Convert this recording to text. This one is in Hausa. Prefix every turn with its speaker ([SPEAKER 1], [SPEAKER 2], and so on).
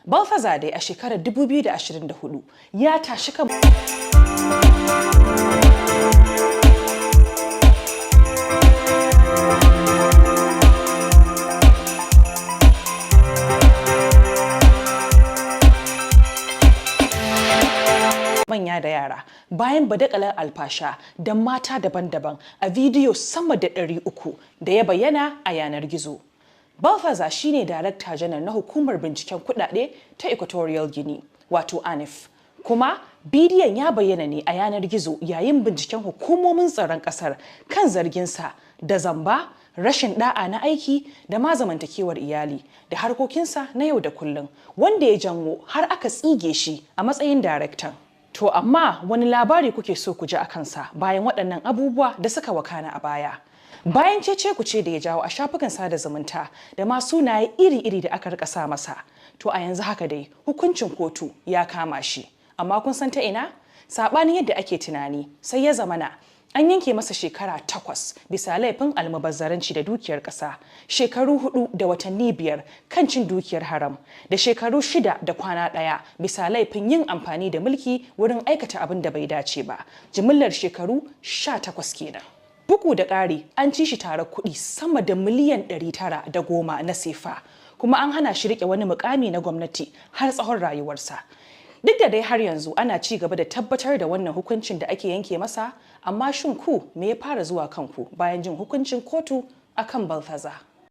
[SPEAKER 1] Balthazar dai a shekarar 2024 ya tashi kan manya da yara bayan badakalar alfasha da mata daban-daban a bidiyo sama da 300 da ya bayyana a yanar gizo. Balthazar shine darakta janar na hukumar binciken kudade ta Equatorial Guinea, wato ANIF. Kuma bidiyon ya bayyana ne a yanar gizo yayin binciken hukumomin tsaron kasar kan zarginsa da zamba, rashin da'a na aiki da ma zamantakewar iyali da harkokinsa na yau da kullum, wanda ya janwo har aka tsige shi a matsayin daraktan. To amma wani labari kuke so ku ji a kansa bayan waɗannan abubuwa da suka wakana a baya? Bayan cece kuce da ya jawo a shafukan sada zumunta da ma sunaye iri-iri da aka rika sa masa. To a yanzu haka dai hukuncin kotu ya kama shi. Amma kun san ta ina? Saɓanin yadda ake tunani, sai ya zamana an yanke masa shekara 8 bisa laifin almubazzaranci da dukiyar ƙasa, shekaru 4 da watanni 5 kan cin dukiyar haram, da shekaru 6 da kwana 1 bisa laifin yin amfani da mulki wurin aikata abin da bai dace ba. Jimillar shekaru 18 kenan. Bugu da ƙari, an ci shi tare kuɗi sama da miliyan 910 na sefa, kuma an hana shi riƙe wani mukami na gwamnati har tsawon rayuwarsa. Duk da dai har yanzu ana ci gaba da tabbatar da wannan hukuncin da ake yanke masa, amma shin ku me ya fara zuwa kanku bayan jin hukuncin kotu akan Balthazar?